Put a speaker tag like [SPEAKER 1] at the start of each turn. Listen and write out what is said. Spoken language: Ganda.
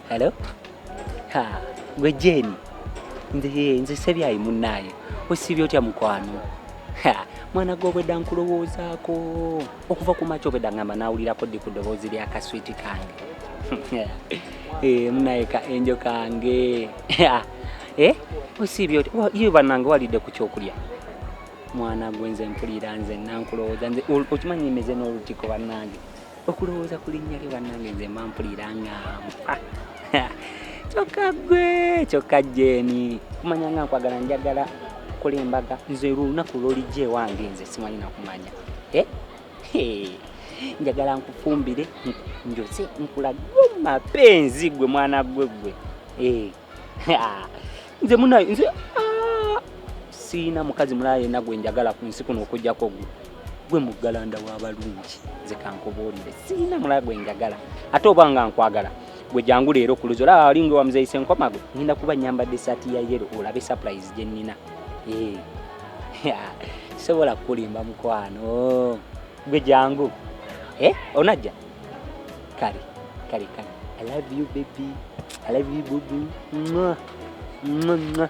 [SPEAKER 1] Hello? Ha, gwe Jane. Nze sebyayi munnaaye. Osiibye otya mukwano? Ha, mwana gwe obwedda nkulowoozaako. Okuva ku makya obwedda ngamba naawulirako ddi ku ddoboozi lya kaswiti kange. Eh, munnaaye ka enjo kange. Eh, osiibye otya? Ye bannange walidde ku kyokulya. Mwana gwe nze mpulira nze nankulowooza nze okimanyi mmeze n'olutiko bannange. Okulowooza ku linnya lyo bannange nze mba mpulira nga nfa. Kyokka gwe, kyokka Jane, kumanya nga nkwagala njagala kukola embaga nze olunaku lw'olijja ewange nze simanyi nakumanya. Eh? Hey, njagala nkufumbire, njoze, nkulage mapenzi gwe mwana gwe gwe. Eh. Nze munaye, nze, siina mukazi mulala yenna gwe njagala ku nsi kuno okuggyako gwe. Gwe muggalanda w'abalungi, nze kankubuulire, siina mulala gwe njagala. Ate oba nga nkwagala, gwe jangu leero ku luzi, olaba walinga wa Muzeeyi Ssenkomago, ngenda kuba nnyambadde essaati ya yellow olabe surprise gye nnina. Eh. Sobola kukulimba mukwano. Gwe jangu. Eh, onajja? Kale, kale, kale. I love you baby. I love you boo boo. Mwah. Mwah, mwah.